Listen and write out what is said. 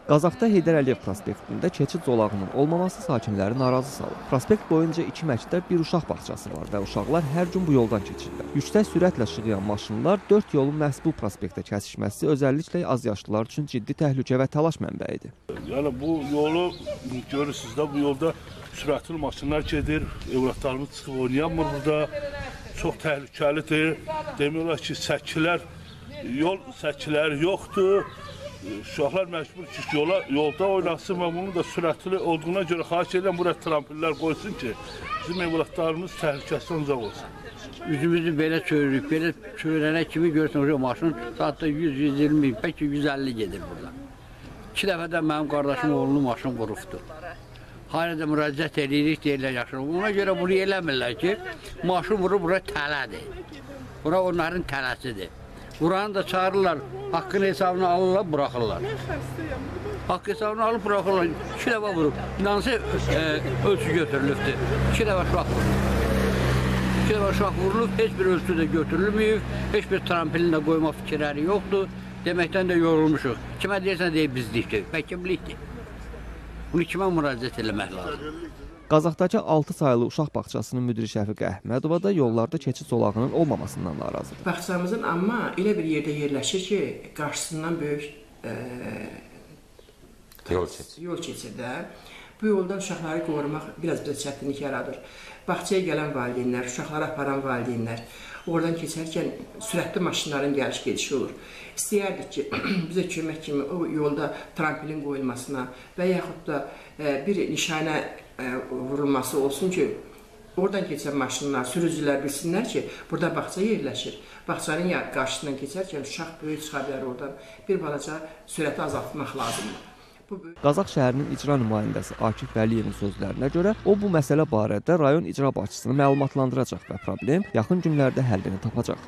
Qazaxda Heydər Əliyev prospektində keçid zolağının olmaması sakinləri narazı salır. Prospekt boyunca 2 məktəb, bir uşaq bağçası var və uşaqlar hər gün bu yoldan keçirlər. Yüksək sürətlə şığıyan maşınlar 4 yolun məhz bu prospektdə kəsişməsi özəlliklə azyaşlılar üçün ciddi təhlükə və təlaş mənbəyidir. Yəni bu yolu görürsünüz də, bu yolda sürətli maşınlar gedir, evlatlarımız çıxıb oynayamır burada. Çox təhlükəlidir. Demək olar ki, səkilər, yol səkiləri yoxdur. Uşaqlar məcbur ki, yolda oynasın və bunun da sürətli olduğuna görə xahiş edirəm, buraya trampillər qoysun ki, bizim evlatlarımız təhlükəsindən uzaq olsun. Üzümüzü belə çövürük, belə çövürənə kimi görürsən, maşın saatda 100-120, bəlkə 150 gedir burada. 2 dəfə də mənim qardaşım oğlunu maşın vurubdur. Hala da müraciət edirik, deyirlər yaxşı. Ona görə bunu eləmirlər ki, maşın vurub bura tələdir. Bura onların tələsidir. Buranı da çağırırlar, haqqın hesabını alırlar, buraxırlar. Haqqı hesabını alıb buraxırlar. 2 dəfə vurub. Hansı ölçü götürülübdür? 2 dəfə uşaq vurulub. 2 dəfə uşaq vurulub, heç bir ölçü də götürülməyib, heç bir trampilin də qoyma fikirləri yoxdur. Deməkdən də yorulmuşuq. Kimə deyirsən, deyir bizlikdir, və kimlikdir. Bunu kimə müraciət eləmək lazım? Qazaxdakı 6 sayılı uşaq bağçasının müdiri Şəfiqə Əhmədova da yollarda keçid zolağının olmamasından narazıdır. Bağçamızın amma elə bir yerdə yerləşir ki, qarşısından böyük yol keçir də. Bu yoldan uşaqları qorumaq biraz bizə çətinlik yaradır. Bağçaya gələn valideynlər, uşaqları aparan valideynlər, oradan keçərkən sürətli maşınların gəliş-gedişi olur. İstəyərdik ki, bizə kömək kimi o yolda trampilin qoyulmasına və yaxud da bir nişanə vurulması olsun ki, oradan keçən maşınlar, sürücülər bilsinlər ki, burada bağça yerləşir. Bağçanın qarşısından keçərkən uşaq böyük çıxa bilər oradan. Bir balaca sürəti azaltmaq lazımdır. Qazax şəhərinin icra nümayəndəsi Akif Vəliyevin sözlərinə görə, o bu məsələ barədə rayon icra başçısını məlumatlandıracaq və problem yaxın günlərdə həllini tapacaq.